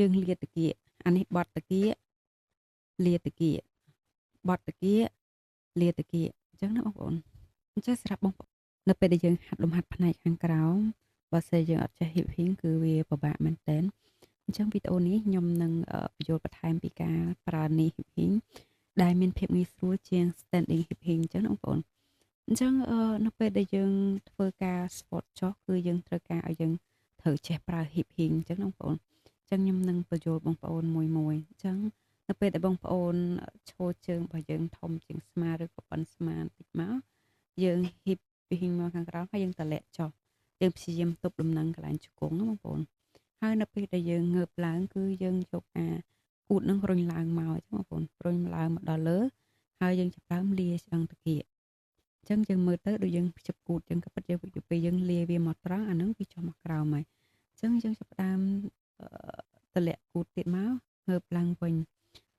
យើងលាតាគៀកអានេះបត់តាគៀកលាតាគៀកបត់តាគៀកលាតាគៀកអញ្ចឹងណាបងប្អូនអញ្ចឹងសម្រាប់បងប្អូននៅពេលដែលយើងហាត់លំហាត់ផ្នែកខាងក្រោមបើសិនយើងអត់ចេះ hip hinge គឺវាពិបាកមែនទែនអញ្ចឹងវីដេអូនេះខ្ញុំនឹងពន្យល់បន្ថែមពីការប្រើ knee hip hinge ដែលមានភាពងាយស្រួលជាង standing hip hinge អញ្ចឹងណាបងប្អូនអញ្ចឹងនៅពេលដែលយើងធ្វើការ squat ចុះគឺយើងត្រូវការឲ្យយើងត្រូវចេះប្រើ hip hinge អញ្ចឹងណាបងប្អូនអញ្ចឹងខ្ញុំនឹងពន្យល់បងប្អូនមួយមួយអញ្ចឹងនៅពេលដែលបងប្អូនឈរជើងរបស់យើងធំជាងស្មាឬក៏ប៉ុនស្មាបន្តិចមកយើង hip hinge មកខាងក្រោមហើយយើងតម្លាក់ចុះយើងព្យាយាមទប់លំនឹងកន្លែងជង្គង់ណាបងប្អូនហើយនៅពេលដែលយើងងើបឡើងគឺយើងយកអាគូតនឹងរុញឡើងមកអញ្ចឹងបងប្អូនរុញឡើងមកដល់លើហើយយើងចាប់ដើមលាឆ្អឹងតាគៀកអញ្ចឹងយើងមើលទៅដូចយើងភ្ជាប់គូតអញ្ចឹងក៏ពិតយើងពេលយើងលាវាមកត្រង់អានឹងវាចុះមកក្រោមហើយអញ្ចឹងយើងចាប់ដើមតម្លាក់គូតទៀតមកងើបឡើងវិញ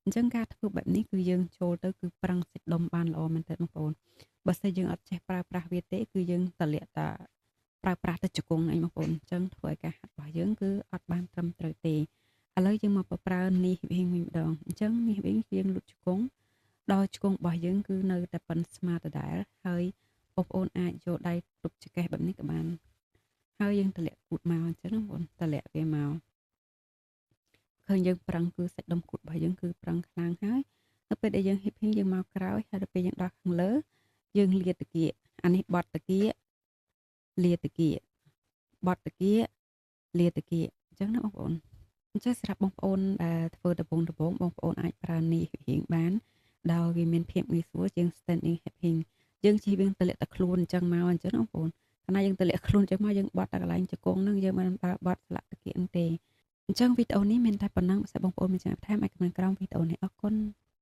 អញ្ចឹងការធ្វើបែបនេះគឺយើងចូលទៅគឺប្រឹងសាច់ដុំបានល្អមែនទែនបងប្អូនបើសិនយើងអត់ចេះប្រើប្រាស់វាទេគឺយើងតម្លាក់តាប្រើប្រាស់តែជង្គង់ឯងបងប្អូនអញ្ចឹងធ្វើឲ្យការហាត់របស់យើងគឺអត់បានត្រឹមត្រូវទេឥឡូវយើងមកប្រើនេះវិញវិញម្ដងអញ្ចឹងនេះវិញយើងលុតជង្គង់ដល់ជង្គង់របស់យើងគឺនៅតែប៉ុនស្មាដដែលហើយបងប្អូនអាចយកដៃទប់ចង្កេះបែបនេះក៏បានហើយយើងតម្លាក់គូតមកអញ្ចឹងណាបងប្អូនតម្លាក់វាមកឃើញយើងប្រឹងគឺសាច់ដុំគូតរបស់យើងគឺប្រឹងខ្លាំងហើយនៅពេលដែលយើង hip hinge យើងមកក្រោយហើយដល់ពេលយើងដល់ខាងលើយើងលាតាគៀកអានេះបត់តាគៀកលាតាគៀកបត់តាគៀកលាតាគៀកអញ្ចឹងណាបងប្អូនអញ្ចឹងសម្រាប់បងប្អូនដែលធ្វើដំបងដំបងបងប្អូនអាចប្រើនេះរៀងបានដោយវាមានភាពងាយស្រួលជាង standing hip hinge យើងជិះវាទម្លាក់តែខ្លួនអញ្ចឹងមកអញ្ចឹងបងប្អូនកាលណាយើងទម្លាក់ខ្លួនអញ្ចឹងមកយើងបត់តែកន្លែងជង្គង់ហ្នឹងយើងមិនប្រើបត់ស្លាកតាគៀកទេអញ្ចឹងវីដេអូនេះមានតែប៉ុណ្ណឹងបើសិនបងប្អូនមានចំណុចបន្ថែមអាច comment ក្រោមវីដេអូនេះអរគុណ។